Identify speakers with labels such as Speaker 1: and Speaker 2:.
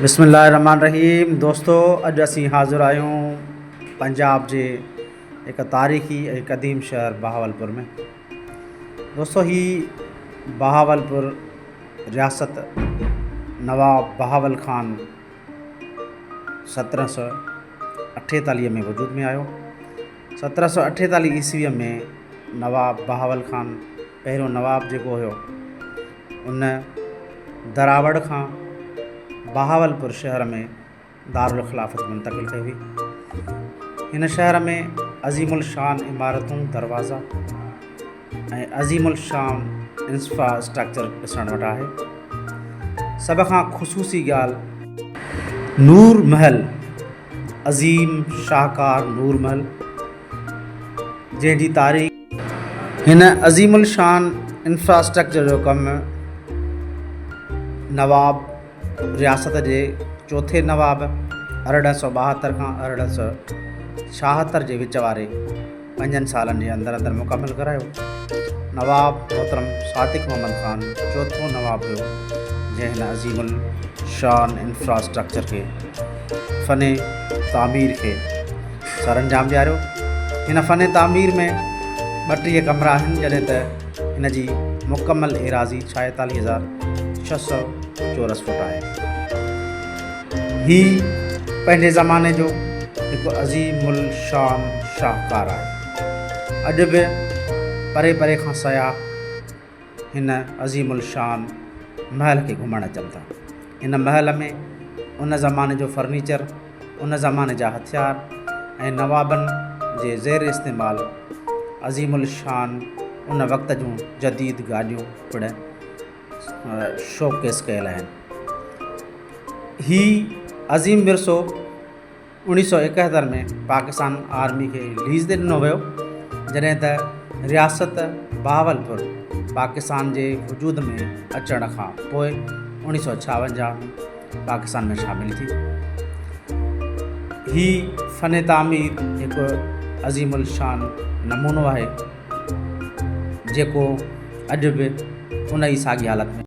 Speaker 1: بسم الله الرحمن الرحيم دوستو اڄ اسين حاضر آهيون پنجاب جي هڪ تاريخي ۽ قديم شهر بهاولپور ۾ دوستو هي بهاولپور رياست نواب بهاول خان 1748 ۾ وجود ۾ آيو 1748 عيسوي ۾ نواب بهاول خان پهريون نواب جيڪو هيو ان دراوڙ کان بهاولپور شهر ۾ دارالخلافت منتقل ڪئي هئي. هن شهر ۾ عظيم الشان عمارتون، دروازا ۽ عظيم الشان انفرا اسٽرڪچر ڏسڻ وٽ آهي. سڀ کان خصوصي ڳالهه نور محل، عظيم شاهڪار نور محل، جنهن جي تاريخ هن عظيم الشان انفراسٽرڪچر جو ڪم نواب رياست جي چوٿين نواب 1872 کان 1876 جي وچ واري پنجن سالن جي اندر اندر مڪمل ڪرايو. نواب محترم صادق محمد خان چوٿون نواب هيو جنهن هن عظيم الشان انفراسٽرڪچر کي فن تعمير کي سرانجام ڏياريو. هن فن تعمير ۾ 32 ڪمرا آهن، جڏهن ته هن جي مڪمل ايراضي 46600 چورس فوٽ آهي. هي پنهنجي زماني جو هڪ عظيم الشان شاهڪار آهي. اڄ به پري پري کان سياح هن عظيم الشان محل کي گهمڻ اچن ٿا. هن محل ۾ ان زماني جو فرنيچر، ان زماني جا هٿيار ۽ نوابن جي زير استعمال عظيم الشان ان وقت جون جديد گاڏيون پڻ شوڪيس ڪيل آهن. هي عظيم ورثو 1971 ۾ پاڪستان آرمي کي ليز تي ڏنو ويو، جڏهن ته رياست بهاولپور پاڪستان جي وجود ۾ اچڻ کان پوء 1956 ۾ پاڪستان ۾ شامل ٿي. هي فن تعمير هڪ عظيم الشان نمونو آهي، جيڪو اڄ به ان ئي ساڳي حالت ۾.